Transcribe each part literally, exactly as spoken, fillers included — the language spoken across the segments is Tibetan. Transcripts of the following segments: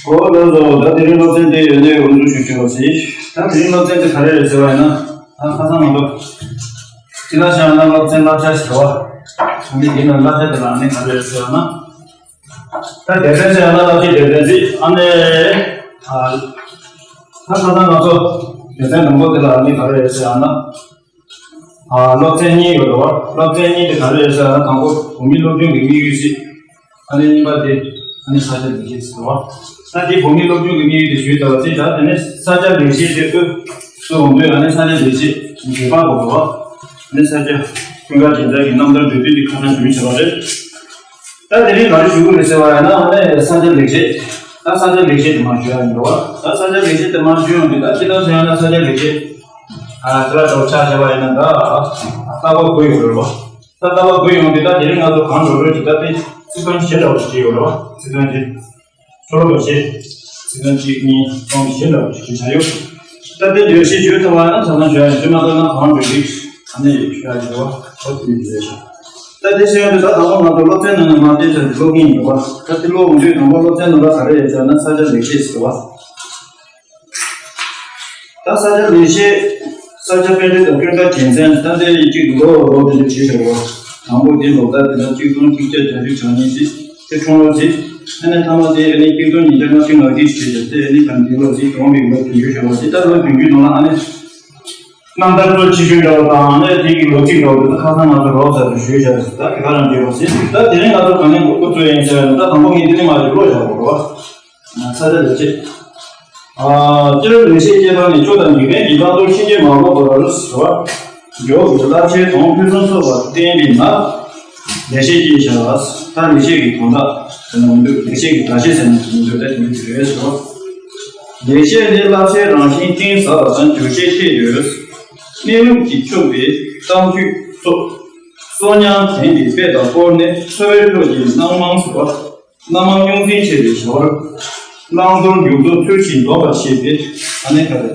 ཨོ་ལགས་སོ། ད་དེ་རིང་སློབ་ཚན་དེ་ཡོད་ནས་འུ་ཚོ་ཞུ་ཞུ་བ་ཞིག་ད་དེ་རིང་སློབ་ཚན་དེ་ག་རེ་རེད་ཟེར་བ་ཡིན་ན། ད་ཁ་སང་ང་ཚོ་སྤྱི་བཏང་བཤད་ན་སློབ་ཚན་བསླབ་བྱ་ཟེར་བ། ཨ་ནི་དེ་ན་བསླབ་བྱ་དེ་ལ་ཨ་ནི་ག་རེ་རེད་ཟེར་བ་ན། ད་སྡེ་ཚན་ཟེར་ཡང་ན་བསླབ་བྱའི་སྡེ་ཚན་ཅིག་ཨ་ནི། ཨ། ད་ཁ་སང་ང་ཚོ་སྡེ་ཚན་དང་པོ་དེ་ལ་ཨ་ནི་ག་རེ་རེད་ཟེར་ཡང་ན། ཨ། སློབ་ཚན་གཉིས་ཡོད་རེད་བ། སློབ་ཚན་གཉིས་དེ་ག་རེ་རེད་ཟེར་ཡང་ན་དང་པོ་བོད་མིའི་སློབ་སྦྱོང་གི་དམིགས་ཡུལ་ཅིག་ཨ་ནི་གཉིས་པ་དེ་ཨ་ནི་ས་ཆ་ལེགས་བཤད་ཟེར་བ། ད་དེ་བོད་མིའི་སློབ་སྦྱོང་གི་དམིགས་ཡུལ་དེ་ཞུས་ཚར་བ་ཅིག་ད་དེ་ནས་ས་ཆ་ལེགས་བཤད་དེ་ཨུ་སུ་འོང་དུས་ཨ་ནི་ས་ཆ་ལེགས་བཤད་འགྱུར་བ་འགྲོ་དགོས་བ། ཨ་ནི་ས་ཆ་ཀུན་དགའ་རྒྱལ་མཚན་གྱི་རྣམ་ཐར་འགྲོ་དུས་དེ་ཁ་སང་ཞུས་ཚར་བ་རེད། ད་དེ་རིང་ག་རེ་ཞུ་གི་རེད་ཟེར་བ་ཡིན་ན་ཨ་ནི་ས་ཆ་ལེགས་བཤད། ད་ས་ཆ་ལེགས་བཤད་དེ་མར་ཞུ་ཡ་ཡིན་འགྲོ་བ། ད་ས་ཆ་ལེགས་བཤད་དེ་མར་ཞུ་ཡོང་དུས་ད་ཅི་ལྟར་ཟེར་ཡང་ན་ས་ཆ་ལེགས་བཤད། ཨ། དེ་ལ་འགྲོ་ཆ་བྱས་པ་ཡིན་ན་ད་ལྟ་བ་དགུ་ཡོད་རེད་བ། ད་ལྟ་བ་དགུ་ཡོང་དུས་ད་དེ་རིང་ང་ཚོ་གང་འགྲོ་འགྲོ་ཅིག་ད་དེ་ཚིག་དོན་བཞི་འདྲ་བོ་ཅིག་ཡོད་རེད་བ། ཚིག་དོན་བཞི། ཤོ་ལོ་ཀ་བཞི། ཚིག་དོན་གཅིག་གཉིས་གསུམ་བཞི་འདྲ་བོ་ཅིག་བྱ་ཡོད། ད་དེ་འགྲེལ་བཤད་བརྗོད་ཐུབ་པ་ན་ད་ལྟ་བརྗོད་ཡ་ཡིན། བརྗོད་མ་ཐུབ་ན་གང་འགྲོ་ཅིག་ཨ་ནི་ཞུ་ཡ་ཡོད་བ། ཨོ་དེ་འདྲ་རེད་ཤག་ད་དེ་བཤད་ཡོང་དུས་ད་དང་པོ་ང་ཚོ་སློབ་ཚན་ནང་ནས་མར་བལྟས་ཚར་ཏེ་ཀློག་གིན་ཡོད་པ། ད་དེ་ཀློག་འོང་དུས་དང་པོ་སློབ་ཚན་ནང་ལ་ག་རེ་ཡོད་ཟེར་ན་ས་ཆ་ལེགས་བཤད་ཟེར་བ། ད་ས་ཆ་ལེགས་བཤད། ས་ཆ་དཔེ་རིས་དང་ཀུན་དགའ་རྒྱལ་མཚན་ད་ལྟའི་གཅིག་ལོ་ལོ་དེ་འདྲ་བྲིས་ཤག་བ། དང་པོ་དེ་ལོ་ཟླ་དེ་ལ་གཅིག་སྟོང་གཅིག་བརྒྱ་གྱ་བཞི་གྱ་གཉིས་ཏེ་དེ་ཁྲུང་ལོ་རྩིས། ཨ་ནི་མཐའ་མ་དེ་ཨ་ནི་གཅིག་སྟོང་ཉིས་བརྒྱ་ལྔ་བཅུ་ང་གཅིག་བྱས་ཏེ་ཨ་ནི་གང་དེ་ལོ་རྩིས་གྲོངས་པའི་ལོ་བདུན་ཅུ་བྱ་བ་དེ་ད་ལོ་བདུན་ཅུ་ནང་ལ་ཨ་ནི། རྣམ་ཐར་ཚོ་ཆེ་ཆུང་འདྲ་བ་དང་ཨ་ནི་དེ་གི་ལོ་ཚིགས་འདྲ་བ་དེ་ཁ་སང་ང་ཚོ་རོགས་ཚར་དུ་ཞུས་བཞག་ཟེར་ད་དེ་ག་རང་བརྗོད་པ་ཟེར། ད་དེ་རིང་ང་ཚོ་གང་ནས་འགོ་འགོ་ཚུགས་ཡིན་ཟེར་ན་ད་དང་པོ་ངས་འདི་ནས་མ་རེད་ཀློག་བཞག་པ་རེད་བ། ས་ཆ་ལེགས་བཤད། ཨ། སྤྱིར་ལེགས་བཤད་ཅེས་པ་ནི་ཆོས་དང་འཇིག་རྟེན་གྱི་བླང་དོར་ཕྱིན་ཅི་མ་ལོག་པར་ཟེར་བ། མགྱོགས་པའི་བསླབ་བྱའི་དོན་ཕུན་སུམ་ཚོགས་པར་བསྟན་པས་ན། ལེགས་བཤད་ཅེས་བྱ་ལ། ད་ལེགས་བཤད་ཀྱི་དོན་དག་ཟེར་ན་མི་འདུག་ལེགས་བཤད་ཀྱི་བརྡ་ཆད་ཟེར་ན་མི་འདུག་ད་དེ་འདྲ་ཞིག་རེད་ཟེར་བ། ལེགས་བཤད་ནི་བསླབ་བྱའི་རང་བཞིན་གཏིང་ཟབ་པ་དང་བརྗོད་བྱའི་ཆེད་དུ། གནས་ལུགས་ཀྱིས་ཕྱུག་པའི་གཏམ་རྒྱུད་སོགས་གསོག་ཉམས་ལྡན་པའི་དཔེ་དང་སྐོར་ནས་འཚོ་བའི་ལྷོད་ཀྱི་སྣང་མང་ཟེར་བ། སྣང་མང་རྙོག་འཛིང་ཆེ་བའི་བྱ་བར། བླང་དོར་འཇུག་ལྡོག་ཚུལ་བཞིན་འདོམས་པར་བྱེད་པའི་ཨ་ནི་ག་རེ།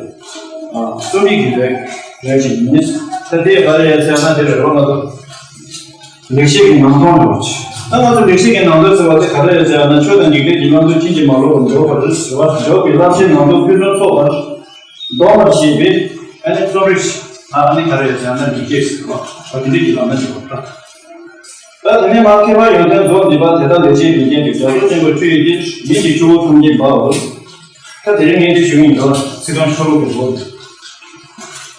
ཨ། རྩོམ་རིག་གི་རིགས་རིགས་ཤིག་ཡིན། ད་དེ་ག་རེ་ཡོད་ཟེར་ན་དེ་རེད་བ་ང་ཚོ། ལེགས་བཤད་ཀྱི་ནང་དོན་རེད་བ། ད་ང་ཚོ་ལེགས་བཤད་ཀྱི་ནང་དོན་ཟེར་བ་དེ་ག་རེ་ཡོད་ཟེར་ན་ཆོས་དང་འཇིག་རྟེན་གྱི་བླང་དོར་ཕྱིན་ཅི་མ་ལོག་པར་འཇོག་པར་ཟེར་བ། འཇོག་པའི་བསླབ་བྱའི་ནང་དོན་ཕུན་སུམ་ཚོགས་པར་འདོམས་པར་བྱེད་པའི་ཨ་ནི་རྩོམ་རིག་ཨ་ནི་ག་རེ་ཡོད་ཟེར་ན་ལེགས་བཤད་ཟེར་བ། འོ་དེ་འདྲ་གྱི་ལམ་སྣ་ཞིག་རེད་བ། ད་དེ་ནས་མར་མཁས་པ་ཡོན་ཏན་རྫོགས་འདི་པ་དེ་དག་ལེགས་བཤད་མི་སྐྱོན་ཏེ་རྒྱ་མཚོ་ཆེན་པོའི་ཁྲོད་ཡི་ཏེ་མི་ཡི་ཆུ་བོ་ཐམས་ཅད་འབབ་བོ། ད་དེ་རིང་ངས་འདི་ཞུ་ཡིན་འགྲོ་ཚིག་རྐང་ཤོ་ལོ་ཀའི་ལོ།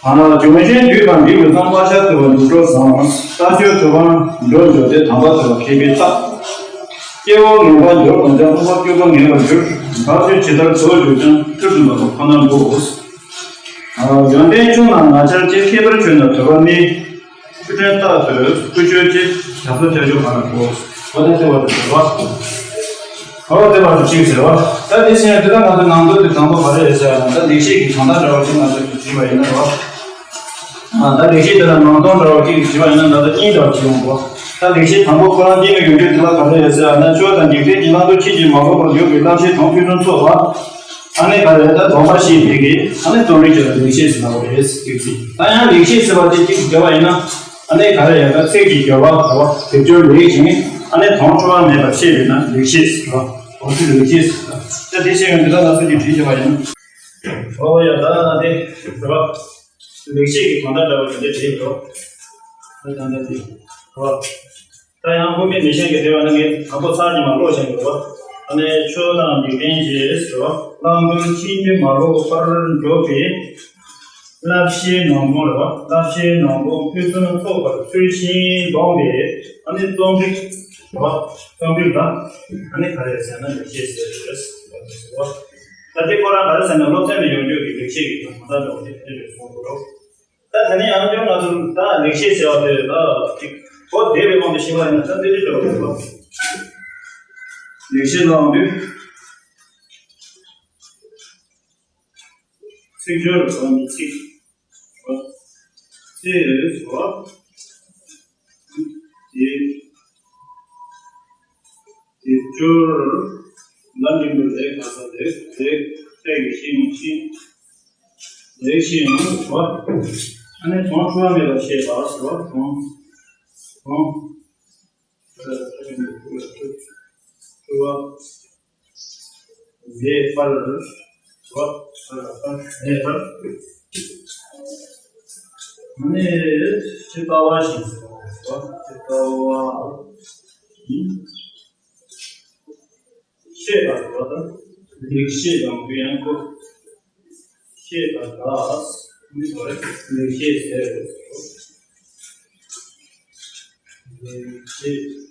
ཨ། འབྱུང་ཆེན་བསྡུས་པ་འབྲིང་དུ་བཏང་། དཔལ་ཤར་ཐུབ་པ་འཇུག་སྒྲོ་བཟང་། རྟ་མཆོག་གྲུ་པ་འགྲོ་འགྱུར་ཏེ། དམ་པ་ཐོས་པ་མཁས་པའི་རྟགས། སྐྱེ་བོ་ངན་པ་འགྱུར་དང་འཇམ། ལྷུང་བ་སྐྱུག་པ་ངེས་པར་འགྱུར། བདག་ཆོས་ཇི་ལྟར་མདོར་བསྡུས་ཀྱང་། ཚུལ་ཁྲིམས་དང་ཁོ་ནར་འདུ། ཨ། ཡོན་ཏན་ཆུང་ན་ང་རྒྱལ་ཆེ། མཁས་པར་བྱོས་ན་དོགས་པ་མེད། ཆུ་ཕྲན་རྟག་ཏུ་སྐུ་སྤྱོད་ཅིང་། རྒྱ་མཚོ་ཆེ་ཆུང་ག་ལ་གོ། འོ་ད་ལྟེ་བ་དུ་ཟེར་བ། འོ་ལྟེ་བ་དུ་གཅིག་ཟེར་བ། ད་དེ་བཞིན་དེ་ལ་ང་ཚོ་ནང་དོན་དུ་དང་པོ་ག་རེ་རེད་ཟེར་ན་ད་ལེགས་བཤད་ཀྱི་དོན་དག་འདྲ་བ་ཅིག་ང་ཚོས་བྲིས་པ་ཡིན་ན་རེད་བ། ཨ། ད་ལེགས་བཤད་དེ་ལ་ནང་དོན་འདྲ་བ་ཅིག་བྲིས་པ་ཡིན་ན་ད་ལྟ་གཉིས་འདྲ་བ་ཅིག་ཡོང་གོ། ད་ལེགས་བཤད་དང་པོ་ཁོ་རང་སྐྱེས་པའི་ཡོན་ཏན་དེ་ལ་ག་རེ་རེད་ཟེར་ན་ཆོས་དང་འཇིག་རྟེན་གྱི་བླང་དོར་ཕྱིན་ཅི་མ་ལོག་པར་འཇོག་པའི་བསླབ་བྱའི་དོན་ཕུན་སུམ་ཚོགས་པ། ཨ་ནི་ག་རེ་ད་སྡོམ་པ་ཞེས་པའི་གི་ཨ་ནི་རྩོམ་རིག་ཅིག་ལ་ལེགས་བཤད་ཟེར་བ་རེད་ཟེར་གི། ད་ཡང་ལེགས་བཤད་ཟེར་བ་དེ་གཅིག་བརྗོད་པ་ཡིན་ན་ཨ་ནི་ག་རེ་ཡང་ད་ཚིག་གི་བརྗོད་པ་རེད་བ། དེ་བརྗོད་ལེགས་ཤིང་ཨ་ནི་དོན་འཁྲུལ་བ་མེད་པར་བཤད་པས་ན་ལེགས་བཤད་ཟེར་བ། འོ་དེ་ལེགས་བཤད་ཟེར་བ། ད་དེ་བཤད་ཡོང་དུས་ད་ང་ཚོ་གི་བྲིས་བྱས་པ་ཡིན་ན། ཨོ་ཡ་ད་ད་དེ་ཟེར་བ། ལེགས་བཤད་ཀྱི་དོན་དག་འདྲ་བ་དེ་འདྲ་བྲིས་འདུག་ད་ད་ད་དེ་ཟེར་བ། ད་ཡང་དབུ་མེད་མི་ཤེས་ཀྱི་དེ་བ་ན་ངས་དང་པོ་ཚར་གྱི་མ་ཀློག་བཞིན་ཡོད་པ། ཨ་ནི་ཆོས་དང་འཇིག་རྟེན་ཞེས་ཟེར་བ། བླང་དོར་ཕྱིན་ཅི་མ་ལོག་པར་འཇོག་པའི་བསླབ་བྱའི་ནང་དོན་རེད་བ། བསླབ་བྱའི་ནང་དོན་ཕུན་སུམ་ཚོགས་པར་ཚུལ་བཞིན་འདོམས་པའི་ཨ་ནི་རྩོམ་རིག་རེད་བ། རྩོམ་རིག་ལ་ཨ་ནི་ག་རེ་ཟེར་ན་ལེགས་བཤད་ཟེར་རེད་ཟེར་བ། ད་དེ་ཁོ་རང་ག་རེ་ཟེར་ན་སློབ་ཚན་ལ་ཡོང་རྒྱུ་གི་ལེགས་བཤད་ཀྱི་དོན་དག་འདྲ་བོ་དེ་དེ་རེད་གསུངས་འདུག་ད་དེ་ནས་ཡང་བསྐྱར་ང་ཚོ་ད་ལེགས་བཤད་ཟེར་བ་དེ་ད་ཅིག་གོ་བདེ་བའི་དབང་དུ་ཤེས་པ་ཡིན་ན་ད་འདི་འདྲ་འདྲ་བ་རེད་པ། ལེགས་བཤད་ལ་དབང་དུ་ཚིག་སྦྱོར་རང་གི་ཚིག་ཚིག་རེད་པ། དེ་དེ་སྦྱོར་ལ་འདི་འདྲ་ལེགས་ག་ས་ལེགས་ལེགས་ལེགས་ཤིང་ཤིང་། ལེགས་ཤིང་ཡང་བ། ཨ་ནི་དོན་འཁྲུལ་བ་མེད་པར་ཤེས་པ་ཟེར་བ་དང་། དང་། འཁྲུལ་བ། མེ་སྤར། བ། སྤར་ལ་སྤར། མེ་སྤར། ནས་ཇི་ལྟ་བ་བཞིན་ཟེར་བ་རེད། ཇི་ལྟ་བ་བཞིན། ཤེས་པ་རེད་པ། ད་ལེགས་བཤད་དང་དུ་ཡང་གོ། ཤེས་པ་དག་ནི་བར་ལེགས་བཤད་ཟེར། ལེགས་བཤད།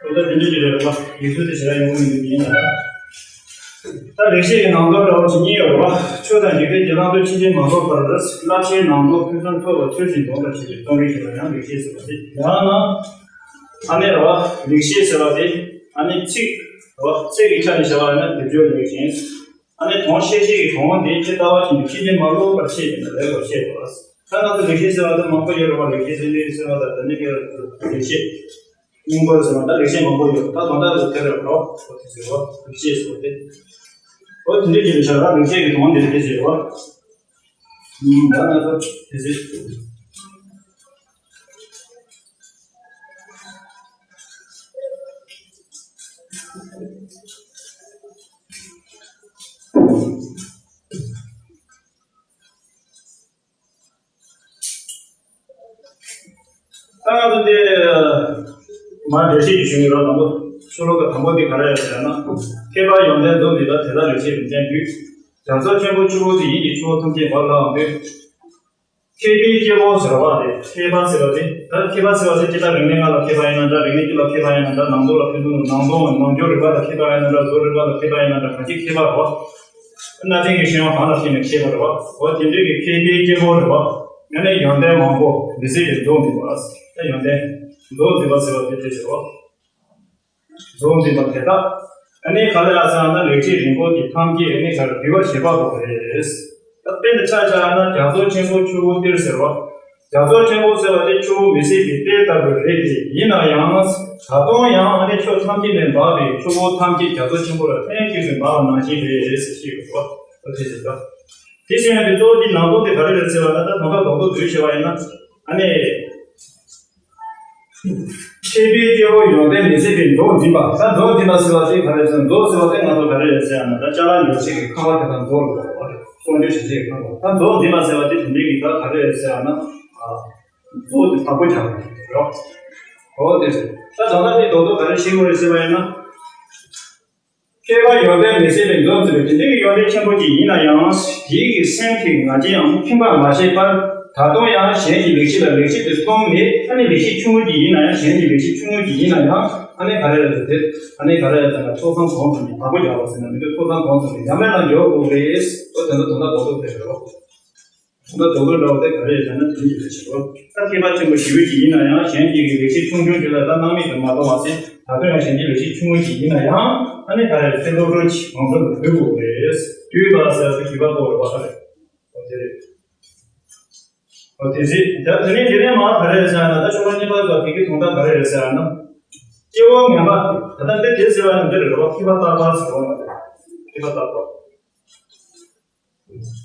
ད་དེ་འདྲ་ཅིག་རེད་པ། ཡིག་གཟུགས་དེ་ཞེ་དྲག་ཡོང་གི་མི་འདུག་ཡིན་ན། ད་ལེགས་བཤད་ཀྱི་ནང་དོན་འདྲ་བོ་ཅིག་གཉིས་ཡོད་རེད་པ། ཆོས་དང་འཇིག་རྟེན་གྱི་བླང་དོར་ཕྱིན་ཅི་མ་ལོག་པར་བསླབ་བྱའི་ནང་དོན་ཕུན་སུམ་ཚོགས་པ་ཚུལ་བཞིན་འདོམས་པར་བྱེད་པའི་རྩོམ་རིག་ཞེས་པ་ཡང་ལེགས་བཤད་ཟེར་བ་སྟེ། ཡང་ན། ཨ་ནེ་རེད་པ། ལེགས་བཤད་ཟེར་བ་དེ་ཨ་ནེ་ཚིག་རེད་པ། ཚིག་གི་ཆ་ནས་བྱ་བ་ཡིན་ན་སྡེབ་སྦྱོར་ལེགས་བཞིན། ཨ་ནེ་དོན་ཤེས་བྱེད་ཀྱི་གྲུབ་དབང་དེ་ཇི་ལྟ་བ་བཞིན་དུ་ཕྱིན་ཅི་མ་ལོག་པར་ཤེས་པས་ན་ལེགས་པར་ཤེས་པ། ད་ང་ཚོ་ལེགས་བཤད་ཟེར་བ་དེ་མང་པོ་ཡོད་རེད་པ། ལེགས་བཤད་ཟེར་ནས་ཟེར་བ་དང་དེ་ནས་ཀྱི་ལེགས་བཤད། སྙིང་པོར་ཟེར་བ་དང་ལེགས་བཤད་མང་པོ་ཡོད། ད་དོན་དག་ལ་དེ་རེད་པ། འོ་དེ་ཟེར་བ་ལེགས་བཤད་ཟེར་བ་དེ། འོ་དེ་འདྲ་ཅིག་ལ་བྱ་བ་ལེགས་བཤད་ཀྱི་དོན་དེ་རེད་དེ་ཟེར་བ། ད་ང་ཚོ་དེ་ཟེར། ད་ང་ཚོ་དེ་མ་འགྲེལ་བཤད་ཀྱི་གཞུང་ཡིན་རོགས་དང་པོ། ཤོ་ལོ་ཀ་དང་པོ་དེ་ག་རེ་ཡོད་ཟེར་ན། མཁས་པ་ཡོན་ཏན་མདོ་འདི་དག་དེ་དག་ལས་ཆེས་རིན་ཆེན་འདུས། རྒྱ་མཚོ་ཆེན་པོ་ཆུ་བོ་དེ་ཡིད་ཀྱི་ཆུ་བོ་ཐམས་ཅད་འབབ་སླ་བ་འདུས། མཁས་པའི་སྐྱེ་བོ་ཟེར་བ་རེད། མཁས་པ་ཟེར་བ་དེ་ད་མཁས་པ་ཟེར་བ་དེ་ཇི་ལྟར་རིག་གནས་ལྔ་ལ་མཁས་པ་ཡིན་ན་འདྲ། རིག་གནས་བཅུ་ལ་མཁས་པ་ཡིན་ན་འདྲ། ནང་དོན་ལ་ཕན་ཚུན་ནང་དོན་ནང་སྦྱོར་རིག་པ་ལ་མཁས་པ་ཡིན་ན་འདྲ། བཟོ་རིག་པ་ལ་མཁས་པ་ཡིན་ན་འདྲ། གང་ཅི་མཁས་པ་རེད་པ། གནའ་དེང་གི་ཤེས་ཡོན་གང་ལ་བརྟེན་ནས་མཁས་པ་རེད་པ། འོ་དེ་འདྲའི་གི་མཁས་པའི་སྐྱེ་བོ་རེད་པ། ཡང་ན་ཡོན་ཏན་མང་པོ་མི་ཟད་པའི་མདོ་འཛིན་པ། ད་ཡོན་ཏན་མདོ་འཛིན་པ་ཟེར་བ་དེ་དེ་ཟེར་བ། མདོ་འཛིན་པ་དེ་དག་ཨ་ནི་ག་ལ་ཡ་ཟེར་ན་ལེགས་བཤད་རིན་པོ་ཆེ་ཐམས་ཅད་ཨ་ནི་ག་ལ་འདུས་པར་བྱེད་པ་པོ་རེད། ད་དཔེ་འདི་ཆ་བཞག་ན་རྒྱ་མཚོ་ཆེན་པོ་ཆུ་བོ་གཏེར་ཟེར་བ། རྒྱ་མཚོ་ཆེན་པོ་ཟེར་བ་དེ་ཆུ་བོ་མི་ཟད་པའི་གཏེར་ལྟ་བུ་རེད་དེ། ཡིན་ན་ཡང་ད་དུང་ཡང་ཨ་ནི་ཕྱོགས་ཐམས་ཅད་ནས་འབབ་པའི་ཆུ་བོ་ཐམས་ཅད་རྒྱ་མཚོ་ཆེན་པོ་ལ་ལྷན་ཅིག་ཏུ་འབབ་པ་ནང་བཞིན་རེད་ཟེར་ཞེས་པའི་བར་དུ་དེ་ཟེར་ད། དེ་བཞིན་དུ་གཙོ་བོ་དེའི་ནང་དོན་དེ་ག་རེ་རེད་ཟེར་བ་ན། ད་དོན་དག་རྡོག་རྡོག་བསྡུས་བྱས་པ་ཡིན་ན་ཨ་ནི། མཁས་པའི་སྐྱེ་བོ་ཡོན་ཏན་མི་ཟད་པའི་མདོ་འཛིན་པ། ད་མདོ་འཛིན་པ་ཟེར་བ་དེ་ག་རེ་ཟེར། མདོ་ཟེར་བ་དེ་ང་ཚོ་ག་རེ་རེད་ཟེར་ཡང་ན། ད་ཅ་ལག་ཉོ་བྱེད་ཀྱི་ཁང་པ་དེ་དང་མདོ་རེད་པ། གསོ་སྐྱོང་བྱེད་བྱེད་ཀྱི་ཁང་པ། ད་མདོ་འཛིན་པ་ཟེར་བ་དེ་དེ་འདྲའི་གི་ད་ག་རེ་རེད་ཟེར་ཡང་ན། ཨ། མདོ་དེ་བདག་པོ་རྒྱག་པ་རེད་རོ། འོ་དེ་རེད། ད་ད་ལྟ་དེ་རྡོག་རྡོག་ག་རེ་ཤེས་དགོས་རེད་ཟེར་བ་ཡིན་ན། མཁས་པ་ཡོན་ཏན་མི་ཟད་པའི་མདོ་འཛིན་པའི་དེ་འདྲའི་ཡོན་ཏན་ཆེན་པོ་ཅིག་ཡིན་ན་ཡང་། དེའི་གི་སེམས་ཀྱིས་ང་རྒྱལ་ཡང་ཁེངས་པ་མ་བྱས་པར། ད་དུང་ཡང་གཞན་གྱི་ལེགས་བཤད་ལ་ལེགས་བཤད་དེ་མཐོང་ནས། ཨ་ནི་ལེགས་བཤད་ཆུང་ངུ་ཅིག་ཡིན་ན་ཡང་། གཞན་གྱི་ལེགས་བཤད་ཆུང་ངུ་ཅིག་ཡིན་ན་ཡང་། ཨ་ནི་ག་རེ་རེད་དེ། ཨ་ནི་ག་རེ་རེད་ཟེར་ན། ཐོས་བསམ་གང་ཙམ་གྱིས་བདག་པོ་རྒྱག་པ་ཟེར་ན་མི་འདུག་ཐོས་བསམ་གང་ཙམ་གྱིས་ཉམས་ལེན་ལ་འཇོག་དགོས་རེད། འོ་དེ་ཚོ་དོན་དག་རྡོག་རྡོག་དེ་རེད་རོ། ད་རྡོག་རྡོག་འདྲ་བོ་དེ་ག་རེ་རེད་ཟེར་ན་དེ་འདྲ་ཞིག་རེད་ཤག་ད་མཁས་པ་ཆེན་པོ་ཞེ་པོ་ཅིག་ཡིན་ན་ཡང་། གཞན་གྱི་ལེགས་བཤད་ཆུང་ཆུང་ཅིག་ལ་ད་སྣང་མེད་དུ་མ་གཏོང་བ་ཟེར། ད་དུང་ཡང་གཞན་གྱི་ལེགས་བཤད་ཆུང་ངུ་ཅིག་ཡིན་ན་ཡང་། ཨ་ནི་ག་རེ་རེད། ཚེ་སློབ་གྲོགས་ཅིག་ང་ཚོ་ལ་འདུས་དགོས་རེད། འདུས་པ་ཟེར་བ་དེ་འདུས་པ་གོ་རེད་པ། ག་རེ། འོ་དེ་རེད། འོ་དེ་རེད། ད་དེ་ནས་དེ་ནས་མར་ག་རེ་རེད་ཟེར་ན། ད་ཤོ་ལོ་གཉིས་པ་ལ་དེ་གའི་དོན་དག་ག་རེ་རེད་ཟེར་ན། སྐྱེ་བོ་ངན་པ། ད་ལྟ་འདི་དེ་ཟེར་བ་ནི་འདི་རེད་པ། མཁས་པ་རྟག་པ་ཟེར་བ་ནི་རེད། མཁས་པ་རྟག་པ།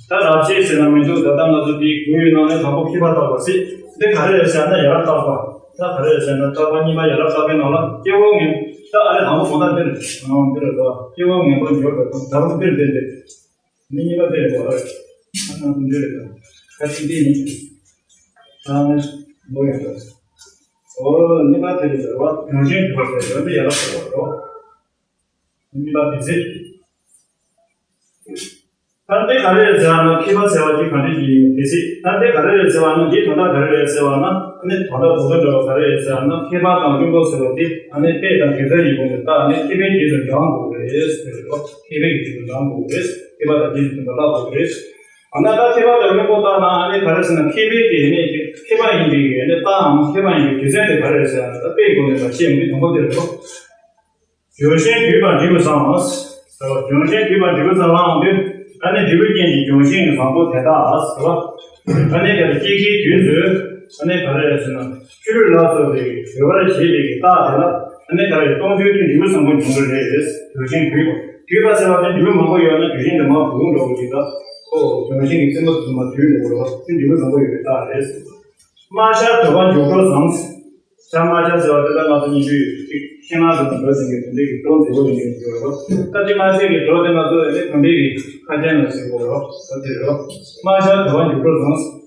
ད་རབ་བྱེད་ཟེར་ན་མི་འདུག་ད་ལྟ་ང་ཚོ་འདིའི་གུ་ཡི་ནང་ནས་དང་པོ་མཁས་པ་རྟག་པ་ཟེར། འདི་ག་རེ་རེད་ཟེར་ན་ཡ་རབས་རྟག་པ། ད་ག་རེ་རེད་ཟེར་ན་རྟག་པ་གཉིས་པ་ཡ་རབས་རྟག་པའི་ནང་ལ་སྐྱེ་བོ་ངན། ད་ཨ་ནི་དང་པོ་གང་ལྟར་འདི་རེད། ཨང་འདི་རེད་དོ། སྐྱེ་བོ་ངན་པར་འགྱུར་བ་དང་། ད་རུང་འདིར་འདིར་འདིར། འདི་གཉིས་པ་འདི་རེད་དོ། ཨ་ནི་འདི་རེད་དོ། ད་ཅིག་འདི་ནི། ད་ནི་མོ་ཡོད་དོ། འོ་གཉིས་པ་འདི་རེད་ཟེར་བ། རྒྱུན་ཆེན་འདུས་པར་ཟེར་བ་འདི་ཡ་རབས་རྟག་པ་རེད་དོ། གཉིས་པ་འདི་ཟེར། ད་འདི་ག་རེ་རེད་ཟེར་ན། མཁས་པ་ཟེར་བ་ཅིག་ག་འདྲ་ཅིག་ཡིན་མི་སྲིད། ད་འདི་ག་རེ་རེད་ཟེར་བ་ན། འདིའི་དོན་དག་ག་རེ་རེད་ཟེར་བ་ན། ཨ་ནི་དོན་དག་རྡོག་རྡོག་འདྲ་བ་ག་རེ་རེད་ཟེར་བ་ན། མཁས་པ་དང་བླུན་པོ་ཟེར་བ་དེ་ཨ་ནི་དཔེ་དང་དགེ་རྩ་ཡི་སྒོ་ནས་ད་ཨ་ནི་མཁས་པའི་རྗེས་སུ་འབྲང་དགོས་རེད་ཟེར་རོ། མཁས་པའི་རྗེས་སུ་འབྲང་དགོས་རེད། མཁས་པ་དང་རྗེས་སུ་མཐུན་པ་བལྟ་དགོས་རེད། ཨ་ན་ད་མཁས་པ་དང་བླུན་པོ་བལྟ་ན་ཨ་ནི་ག་རེ་ཟེར་ན། མཁས་པའི་དེ་ནི་མཁས་པ་ཡིན་པའི་ཨ་ནི་རྟགས་འམ་མཁས་པ་ཡིན་པའི་རྒྱུ་མཚན་དེ་ག་རེ་རེད་ཟེར་ན། ད་དཔེའི་སྒོ་ནས་ད་བཤད་ཡོང་དུས་དང་པོ་དེ་རེད་རོ། ལྗོན་ཤིང་འདུས་པ་འབྲས་བུ་བཟང་ཟེར་བ། ལྗོན་ཤིང་འདུས་པ་འབྲས་བུ་བཟང་ལབ་དུས་ཨ་ནི་འབྲས་བུའི་རྐྱེན་གྱིས་ལྗོན་ཤིང་བཟང་པོ་དེ་དག་ཟེར་བ། ཨ་ནི་ག་རེ་སྐྱེ་ཁའི་དུས་སུ་ཨ་ནི་ག་རེ་རེད་ཟེར་ན། ཆུ་རུད་ལ་སོགས་པའི་འོད་འབར་བྱེད་པའི་རྟགས་དེ་ལ་ཨ་ནི་ག་རེ་རེད། སྟོང་ཆུའི་དུས་འབྲས་བུ་བཟང་པོ་འབྱུང་གི་རེད། ལྗོན་ཤིང་འདུས་པ། འདུས་པ་ཟེར་བ་དེ་འབྲས་བུ་མང་པོ་ཡོད་ན་ལྗོན་ཤིང་དེ་མར་བུད་འགྲོ་གི་འདུག་ད་ཁོ་ལྗོན་ཤིང་གི་རྩེ་མོ་དུ་མ་དུད་འགྲོ་གི་རེད་བ། དེ་འབྲས་བུ་བཟང་པོ་ཡོད་པའི་རྟགས་རེད། དམར་ཤར་དོད་པ་མགྱོགས་འགྲོ་བཟང་། ཤར་དམར་ཤར་ཟེར་བ་དེ་ལྟར་ང་ཚོ་སྙིང་རྗེ་ཡོད་ཅིག་ཤིང་ནགས་དུ་འགྲོ་ཟིན་གྱི་དོན་དེ་གི་གྲོགས་མཛེས་པོ་ཡིན་གྱི་ཡོད་རོ། ད་དེ་དམར་ཤར་གྱི་གྲོགས་དེ་ང་ཚོ་ཡོད་ནི་དོན་དེ་གི་ཁ་ཆེན་ལ་ཟེར་དགོས་རོ། ད་དེ་རོ། དམར་ཤར་དུ་བ་འཇུག་གྲོགས་བཟང་།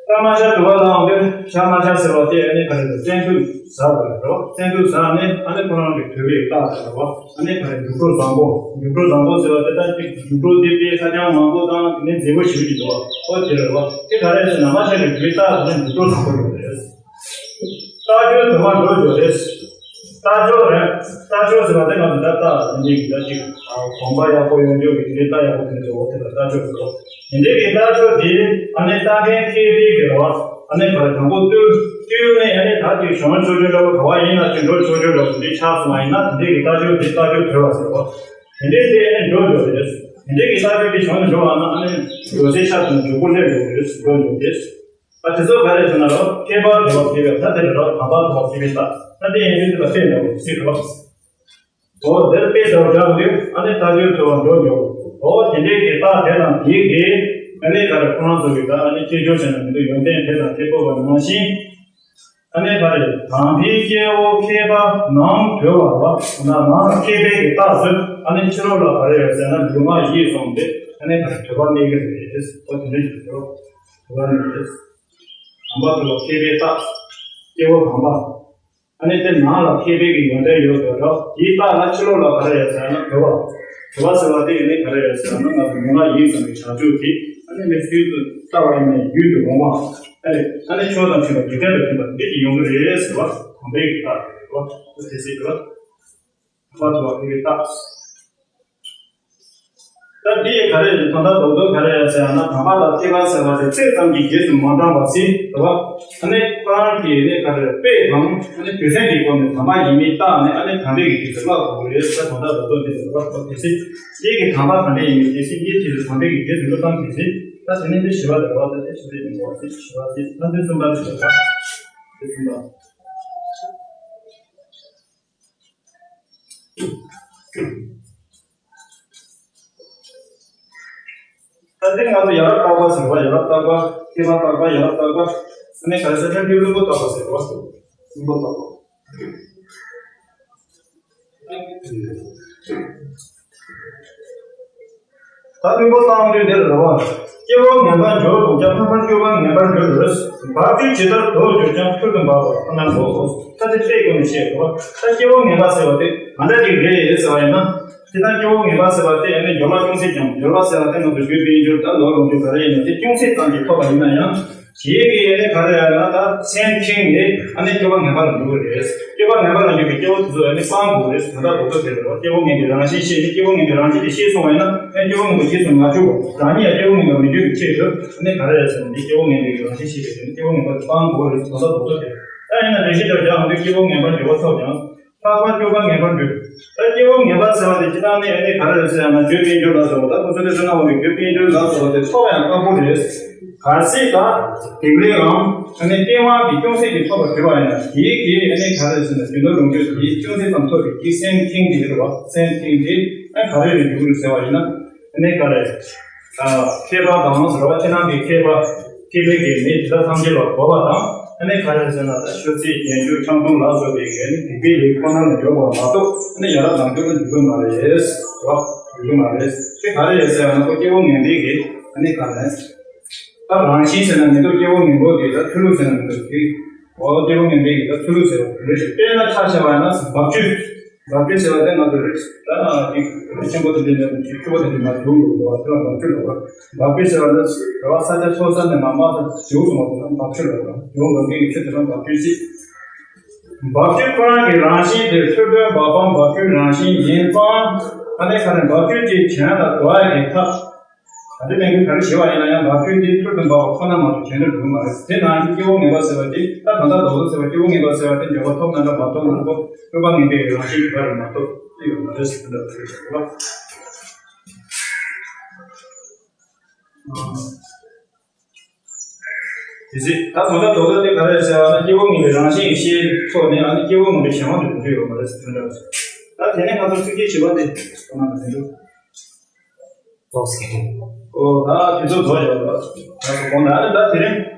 ད་དམར་ཤར་དུ་བ་ལའང་དེ་ཤར་དམར་ཤར་ཟེར་བ་དེ་ཨ་ནི་ག་རེ་རེད། བཙན་དུག་ཟ་དགོས་རོ། བཙན་དུག་ཟ་ནས་ཨ་ནི་ཁོ་རང་གི་དུ་བའི་རྟགས་ཟེར་བ་ཨ་ནི་ག་རེ་འཇུག་གྲོགས་བཟང་པོ། འཇུག་གྲོགས་བཟང་པོ་ཟེར་བ་དེ་ད་ཅིག་འཇུག་གྲོགས་དེ་དེ་ཁ་རྐྱང་མང་པོ་དང་དེ་ནས་མཛེས་པོ་ཞིག་གི་འདུག་བ། ཨོ་དེ་རེད་བ། དེ་ག་རེ་ཟེར་ན་དམར་ཤར་གྱི་དུ་བའི་རྟགས་ཟེར་ན་འཇུག་གྲོགས་བཟང་པོ་ཡོད་རེད། རྟགས་ཆོས་དུ་མ་འགྲོ་འགྲོ་རེད། རྟགས་ཆོས་རེད། རྟགས་ཆོས་ཟེར་བ་དེ་ང་ཚོ་ད་རྟགས་འདི་འདྲའི་གི་ད་ཅིག་གོམས་པ་ཡག་པོ་ཡོང་རྒྱུ་གི་དེ་འདྲའི་རྟགས་ཡག་པོ་དེ་འདྲ་འགྲོ་འོ་དེ་ལ་རྟགས་ཆོས་ཟེར་རོ། དེ་འདྲའི་གི་རྟགས་ཆོས་དེ་ཨ་ནི་རྟགས་མཁན་མཁས་པའི་གི་རེད་བ། ཨ་ནི་ག་རེ་དང་པོ་བཏུལ་བཏུལ་ནས་ཨ་ནི་ད་ཅིག་བྱུང་ཆོག་ཆོག་འདྲ་བོ་ག་བ་ཡིན་ན་ཅིག་འགྲོ་ཆོག་ཆོག་འདྲ་བོ་འདི་ཆགས་སོང་བ་ཡིན་ན་དེ་འདྲའི་གི་རྟགས་ཆོས་དེ་རྟགས་ཆོས་དོད་པ་ཟེར་རོ། དེ་འདྲའི་དེ་ཨ་ནི་འགྲོ་འགྲོ་རེད། དེ་འདྲའི་གི་རྟགས་ཆོས་དེ་བྱུང་ནས་འགྲོ་བ་ན་ཨ་ནི་འགྲོ་སའི་ཆ་དང་འཇུག་པོ་སླེབས་ཡོང་རེད། འགྲོ་འགྲོ་རེད། ཨ་དེ་ཚོ་ག་རེ་ཟེར་ན་རོ། མཁས་པ་དོད་པ་མཁས་པའི་ད་དེ་རེད་རོ། དམ་པ་དོད་པ་མཁས་པའི་རྟགས་ད་དེ་ཡིན་དུས་དེ་ལ་དཔེ་འདྲ་བོ་སྲིད་རོ། འོ་དེར་དཔེ་འདྲ་བོ་སྦྱར་དུས་ཨ་ནི་རྟགས་ཆོས་དོད་པ་འགྲོ་འགྲོ། འོ་དེ་འདྲའི་གི་རྟགས་དེ་དང་དེའི་གི་ཨ་ནི་ག་རེ་ཁོ་རང་ཚོ་གི་ད་ཨ་ནི་ཁྱད་ཆོས་ཟེར་ན་མི་འདུག་ཡོན་ཏན་དེ་དང་དེ་བཀོད་པ་ནང་བཞིན། ཨ་ནི་ག་རེ་དམ་པའི་སྐྱེ་བོ་མཁས་པ་ནང་དོད་པ་རོ། ན་ནང་མཁས་པའི་གི་རྟགས་སུ་ཨ་ནི་ཕྱི་ལོགས་ལ་ག་རེ་ཡོད་ཟེར་ན་ལུས་ངག་ཡིད་གསུམ་དེ་ཨ་ནི་ག་རེ་དོད་པ་གནས་ཀྱི་རེད། འོ་དེ་འདྲ་ཞིག་རེད། དོད་པ་གནས་རེད། དམ་པ་དོད་པ་མཁས་པའི་རྟགས། སྐྱེ་བོ་དམ་པ། ཨ་ནི་དེ་ནང་ལ་མཁས་པའི་གི་ཡོན་ཏན་ཡོད་པའི་རོ། དེའི་རྟགས་ལ་ཕྱི་ལོགས་ལ་ག་རེ་ཡོད་ཟེར་ན་དོད་པ། དོད་པ་ཟེར་བ་དེ་ཡིན་ནི་ག་རེ་ཡོད་ཟེར་ན་ང་ཚོ་ལུས་ངག་ཡིད་གསུམ་གྱི་བྱ་སྤྱོད་དེ་ཨ་ནི་མི་སུའི་དུ་ལྟ་བ་ཡིན་ནའི་རྒྱུད་དུ་འོང་བ། ཨ་ནི་ཨ་ནི་ཆོས་དང་མཐུན་པ་འཇིག་རྟེན་དང་མཐུན་པ་འདི་ཅིག་ཡོང་གི་རེད་ཟེར་བ་དམ་པའི་གི་རྟགས་རེད་རོ། དེ་སྲིད་དུ་ལ་མ་ཐུབ་པ་མཁས་པའི་རྟགས། ད་འདི་ཡི་ག་རེ་རེད། དོན་དག་རྡོག་རྡོག་ག་རེ་རེད་ཟེར་ན་དམ་པ་དང་མཁས་པ་ཟེར་བ་དེ་ཚིག་ཙམ་གྱིས་རྗེས་སུ་མ་འབྲང་བ་ཟེར་བ། ཨ་ནི་ཁོ་རང་གི་ནི་ག་རེ་དཔེ་དང་ཨ་ནི་དུས་ཚན་གྱི་སྒོ་ནས་དམ་པ་ཡིན་མིན་བརྟག་ནས་ཨ་ནི་དམ་པའི་གི་རྗེས་སུ་བསླབ་དགོས་རེད་ཟེར། དོན་དག་རྡོག་རྡོག་འདི་ཟེར་བ་དེ་ཚེ་འདི་གི་དམ་པ་ག་འདྲ་ཡིན་མིན་དེ་ཚེ་འདིའི་རྗེས་སུ་དམ་པའི་གི་རྗེས་སུ་བསླབ་སྟངས་དེ་ཚེ་ད་དེ་ནི་འདི་ཞི་བ་རེད་བ། ད་དེ་ཞི་བ་ཡིན་པ་ཟེར། ཞི་བ་ཟེར། ད་འདི་གསུམ་པ་རེད་ཟེར་བ། འདི་གསུམ་པ། ད་འདི་ང་ཚོ་ཡ་རབས་བརྟག་པ་ཟེར་བ། ཡ་རབས་བརྟག་པ། མཁས་པ་བརྟག་པ། ཡ་རབས་བརྟག་པ། ཨ་ནི་ག་རེ་ཟེར་ན་ཀླུ་ཀླུ་མགོ་བརྟག་པ་ཟེར་བ། ཀླུ་མགོ་བརྟག་པ། ད་ཀླུ་མགོ་བརྟག་དུས་འདིར་རེད་བ། སྐྱེ་བོ་ངན་པར་འགྱུར་འདུག་ཀྱང་། ལྷག་པར་སྐྱེ་བོ་ངན་པར་འགྱུར་རོ། འབབ་དུས་ཇི་ལྟར་དུ་གྱུར་ཀྱང་། ཐུར་དུ་འབབ་པ་ཁོ་ན་གོ། ད་དེ་ལྟའི་སྒོ་ནས་བཤད་དགོས། ད་སྐྱེ་བོ་ངན་པ་ཟེར་བ་དེ་ག་འདྲ་ཅིག་རེད་ཟེར་བ་ཡིན་ན། དེ་ལྟར་སྐྱེ་བོ་ངན་པ་ཟེར་བ་དེ་ཨ་ནི་འབྱོར་བ་ཅུང་ཟད་ཀྱང་། འབྱོར་བ་ཟེར་བ་དེ་ང་ཚོ་རྒྱུ་དཔལ་འབྱོར་དང་ལོ་ལོངས་སྤྱོད་ག་རེ་ཡིན་ན་དེ་ཅུང་ཟད་ཙམ་གྱིས་ཐོབ་པ་ཡིན་ན་ཡང་། དེའི་གི་ཨ་ནི་ག་རེ་ཡིན་ན་ད་སེམས་ཁེངས་ནས་ཨ་ནི་སྐྱེ་བ་ངན་པ་ལ་འགྱུར་བ་རེད། སྐྱེ་བ་ངན་པ་ལ་འགྱུར་བའི་སྐྱེ་བོ་དེ་ཚོ་ཨ་ནི་སྤང་དགོས་རེད། ད་ལྟ་རྡོག་རྡོག་དེ་ལ་སྐྱེ་བོ་ངན་པའི་རང་བཞིན་ཤེས་ནས་སྐྱེ་བོ་ངན་པའི་རང་བཞིན་དེ་ཤེས་སོང་བ་ཡིན་ན་ཨ་ནི་སྐྱེ་བོ་ངན་པ་རྗེས་སུ་མ་འཇུག་པ། རང་ཉིད་ཡང་སྐྱེ་བོ་ངན་པ་མི་འགྱུར་བའི་ཆེད་དུ་ཨ་ནི་ག་རེ་རེད་ཟེར་ན་འདི་སྐྱེ་བོ་ངན་པའི་རང་བཞིན་ཤེས་པའི་ཆེད་ནས་སྐྱེ་བོ་ངན་པ་དེ་སྤང་དགོས་རེད། ད་ལྟ་རྡོག་རྡོག་དེ་ད་ཡིན་ན་རེ་ཞིག་ལྟར་ཀྱང་འདི་སྐྱེ་བོ་ངན་པར་འགྱུར་བ་ཐོབ་ཀྱང་། ལྷག་པར་སྐྱེ་བོ་ངན་པར་འགྱུར། ད་སྐྱེ་བོ་ངན་པ་ཟེར་བ་དེ་སྤྱིར་བཏང་ནས་ཨ་ནི་ག་རེ་རེད་ཟེར་ཡང་ན་རྒྱུ་དཔལ་འབྱོར་ལ་སོགས་པ། ད་ཁོ་ཚོ་དེ་ཚོ་སྣང་བ་གི་རྒྱུ་དཔལ་འབྱོར་ལ་སོགས་པ་དེ་ཐོབ་ཡང་ཁག་པོ་རེད། གལ་སྲིད་ད་དེ་འདྲའི་རང་ཨ་ནི་སྟེས་དབང་གིས་ཅུང་ཟད་ཀྱིས་ཐོབ་པ་གྱུར་པ་ཡིན་ན་དེའི་གི་ཨ་ནི་ག་རེ་ཟེར་ན་རྒྱུ་ནོར་ལོངས་སྤྱོད་དེ་ཅུང་ཟད་ཙམ་ཐོབ་པའི་གི་སེམས་ཁེངས་དེ་རེད་བ། སེམས་ཁེངས་དེ་ཨ་ག་རེ་རེད་འགྱུར་རེད་ཟེར་བ་ཡིན་ན་ཨ་ནི་ག་རེ། མཁས་པ་དང་ཟེར་བ་ཕྱི་ནང་གི་མཁས་པ། མཁས་པའི་གི་མི་དེ་དག་ཐམས་ཅད་ལ་གོ་བ་དང་ཨ་ནི་ག་རེ་ཟེར་ན་ད་ཆོས་སྲིད་རྒྱན་སྤྱོད་འཆམ་མཐུན་ལ་སོགས་པའི་གི་ཨ་ནི་སྡིག་པའི་ལས་ཁོ་ན་ལ་འཇོག་པ་མ་གཏོགས་ཨ་ནི་ཡ་རབས་ནང་ཆོས་ལ་འཇུག་གི་མ་རེད་ཟེར་བ། འཇུག་གི་མ་རེད། དེ་ག་རེ་རེད་ཟེར་ན་ཁོ་སྐྱེ་བོ་ངན་པའི་གི་ཨ་ནི་ག་རེ། ད་རང་བཞིན་ཟེར་ན་མི་འདུག་སྐྱེ་བོ་ངན་པོ་གི་ད་ཚུལ་ལུགས་ཟེར་ན་མི་འདུག་གི། འོ་སྐྱེ་བོ་ངན་པའི་གི་ད་ཚུལ་ལུགས་ཟེར་བ་རེད། དཔེར་ན་ཆ་བཞག་པ་ཡིན་ན་འབབ་ཆུ། འབབ་ཆུ་ཟེར་བ་དེ་ང་ཚོ་རེད། ད་ཅིག་རི་ཆེན་པོ་དེ་འདྲ་ནས་ཆུ་ཆུ་བོ་དེ་འདྲ་མར་རྒྱུག་འགྲོ་འདུག་བ། དེ་ལ་འབབ་ཆུ་ལབ་པ། འབབ་ཆུ་ཟེར་བ་ནི་རེ་བ་ས་ཆ་མཐོ་ས་ནས་མར་དམའ་ས་རྒྱུག་སོང་བ་དེ་ལ་འབབ་ཆུ་ལབ་པ། རྒྱུག་འགྲོ་མཁན་གྱི་ཆུ་དེ་ལ་འབབ་ཆུ་ཟེར། འབབ་ཆུ་ཁོ་རང་གི་རང་བཞིན་དེ་འཕྲོད་བསྟེན་འབབ་འབབ་འབབ་ཆུའི་རང་བཞིན་ཡིན་ཙང་ཨ་ནི་ཁ་ནས་འབབ་ཆུ་དེ་གཞན་ལ་དོ་ཡ་གི་ཐབས། ད་ལྟའི་གནས་ཚུལ་ག་རེ་བྱས་པ་ཡིན་ན་ཡང་འབབ་ཆུ་དེ་འཕྲོད་དུ་འབབ་པ་ཁོ་ན་མ་གཏོགས་གཞན་དུ་འགྲོ་གི་མ་རེད། དེ་ནང་བཞིན་སྐྱེ་བོ་ངན་པ་ཟེར་བ་དེ་ད་ད་ལྟ་རྡོག་རྡོག་ཟེར་བ་སྐྱེ་བོ་ངན་པ་ཟེར་བ་དེ་འབྱོར་པ་ཐོབ་ན་འདྲ་མ་ཐོབ་ན་འདྲ་སྤྱོད་པ་ངན་པའི་རང་བཞིན་གྱི་བར་མ་གཏོགས་དེ་ཡོད་མ་རེད་ཟེར་འདྲ་བ་རེད་ཟེར་བ། དེ་ཚེ་ད་ད་ལྟ་རྡོག་རྡོག་དེ་ག་རེ་ཟེར་བ་ན་སྐྱེ་བོ་ངན་པའི་རང་བཞིན་གྱི་ཤེས་ཐོག་ནས་ཨ་ནི་སྐྱེ་བོ་ངན་པའི་གཞན་དབང་དུ་འགྲོ་ཡོད་མ་རེད་ཟེར་འདྲ་བ་ཟེར། ད་དེ་ནས་ང་ཚོ་ཚིག་གི་བྱེད་པ་དེ་ཁོ་ན་མ་ཟིན་འདུག་ཏོག་ཙམ། ཨོ་ད་དེ་ཚོ་རྫོགས་ཡོད་ལ། ད་ཚོ་གོང་ན་ཨ་ནི་ད་དེ་རིང་།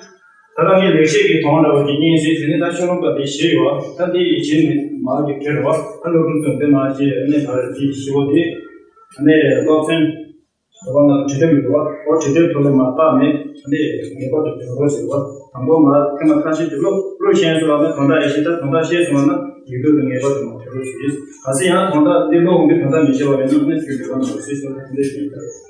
ད་ལྟ་ངས་ལེགས་བཤད་ཀྱི་དོན་འདྲ་བ་དེ་གཉིས་ཟེར་དེ་ནས་ད་ཤོ་ལོ་ཀ་དེ་བཞི་ཡོད། ད་འདི་ཡི་རྗེས་ནས་མར་གྱི་དེ་རེད་བ། ད་སློབ་ཕྲུག་ཚོས་འདི་མར་གྱི་ཨ་ནི་ད་རེས་དེ་བཞི་བོ་དེ་ཨ་ནི་སློབ་ཚན་དེ་བ་ང་བྲིས་དེབ་ཡོད་བ། ཨོ་བྲིས་དེབ་ཐོག་ལ་མར་བལྟས་ནས་ཨ་ནི་ངེས་པར་དུ་དོན་རོགས་ཟེར་བ། དང་པོ་མར་ཐེངས་མ་ཁ་ཤས་ཀྱི་སློབ་སློབ་ཤེས་སོང་བ་ན་དོན་དག་ཡེ་ཤེས། ད་དོན་དག་ཤེས་སོང་བ་ན་ཡིག་ཐོག་ཏུ་ངེས་པར་དུ་མར་དོན་རོགས་ཟེར། གལ་སྲིད་ཡང་དོན་དག་འདི་སློབ་འོང་གི་དོན་དག་མི་ཤེས་པ་ཡིན་ན་ཨ་ནི་ཚུར་འབྲེལ་བ་གནང་རོགས་ཟེར་སོང་བ་འདི་ཞུ་ཡིན།